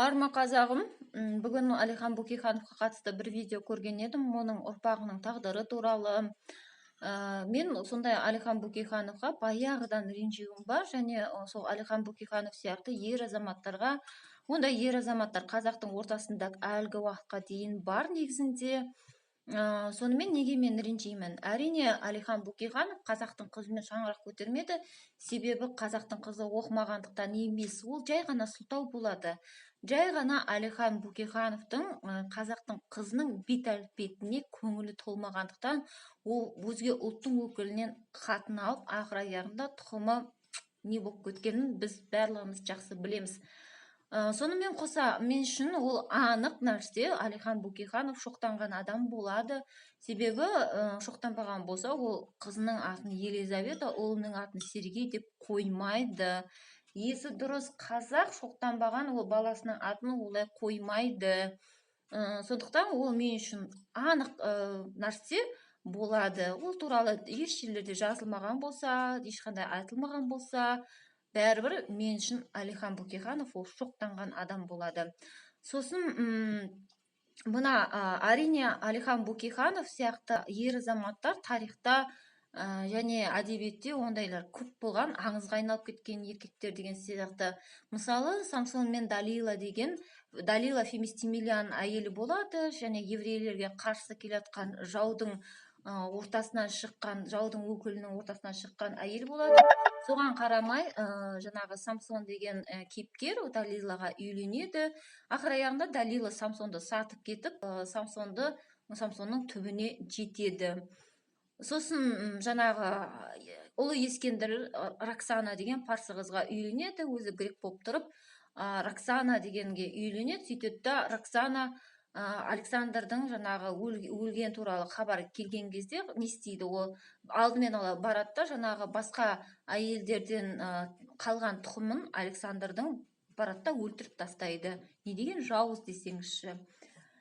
Арма, қазағым! Бүгін Әлихан Бөкейхановқа қатысты бір видео көрген едім, оның ұрпағының тағдыры туралы. Мен сондай Әлихан Бөкейхановқа баяғыдан ренжуім бар және сол Әлихан Бөкейханов сияқты ер азаматтарға. Ондай ер азаматтар қазақтың ортасында әлгі уақытқа дейін бар негізінде. Сонымен неге мен ренжимін? Әрине, Әлихан Бөкейханов қазақтың қызымен шаңырақ көтермеді. Себебі қазақтың қызы оқымағандықтан емес, ол жай ғана сылтау болады. Жай ғана Әлихан Бөкейхановтың қазақтың қызының бет әлпетіне көңілі толмағандықтан, ол өзге ұлттың өкілінен қатын алып, ақыр аяғында тұқымы не болып кеткенін біз барлығымыз жақсы білеміз. Сонымен қоса, мен үшін ол анық нәрсе: Әлихан Бөкейханов шоқтанған адам болады. Себебі шоқтанбаған болса, ол қызының атын Елизавета, ұлының атын Сергей деп қоймайды. Есі дұрыс қазақ шоқтанбаған, ол баласының атын олай қоймайды. Сондықтан ол мен үшін анық нәрсе болады. Ол туралы еш жерлерде жазылмаған болса, ешқандай айтылмаған болса, бәрібір мен үшін Әлихан Бөкейханов ол шоқтанған адам болады. Сосын мына, әрине, Әлихан Бөкейханов сияқты ер азаматтар тарихта және әдебиетте ондайлар көп болған, аңызға айналып кеткен еркектер деген сияқты. Мысалы, Самсон мен Далила деген. Далила Фемистимилияның әйелі болады және еврейлерге қарсы келе жатқан жаудың ортасынан шыққан, жаудың өкілінің ортасынан шыққан әйел болады. Соған қарамай, жаңағы Самсон деген кейіпкер Далилаға үйленеді. Ақыр аяғында Далила Самсонды сатып кетіп, Самсонның түбіне жетеді. Сосын жаңағы ұлы Ескендір Роксана деген парсы қызға үйленеді. Өзі грек болып тұрып, Роксана дегенге үйленеді. Сөйтеді да, Роксана Александрдың жаңағы өлген туралы хабар келген кезде не істейді? Ол алдымен ол барады да, жаңағы басқа әйелдерден қалған тұқымын Александрдың барады да, өлтіріп тастайды. Не деген жауыз десеңізші!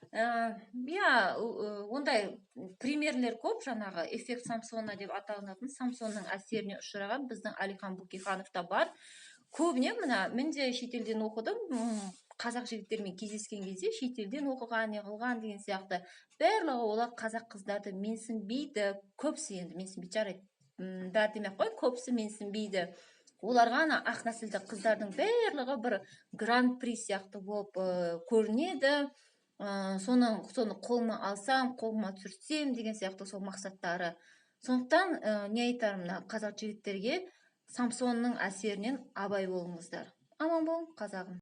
Иә, ондай примерлер көп. Жаңағы эффект Самсона деп аталынатын Самсонның әсеріне ұшыраған біздің Әлихан Бөкейханов та бар. Көбіне мына мен де шетелден оқыдым, қазақ жігіттерімен кездескен кезде шетелден оқыған, не қылған деген сияқты, барлығы олар қазақ қыздарды менсінбейді көбісі. Енді менсінбейді, жарайды, бәрі демей ақ қояйын, көбісі менсінбейді. Оларға ана ақ нәсілді қыздардың барлығы бір гран при сияқты болып көрінеді. Соны қолыма алсам, қолыма түсірсем деген сияқты сол мақсаттары. Сондықтан не айтарым мына қазақ жігіттерге: Самсонның әсерінен абай болыңыздар. Аман бол, қазағым!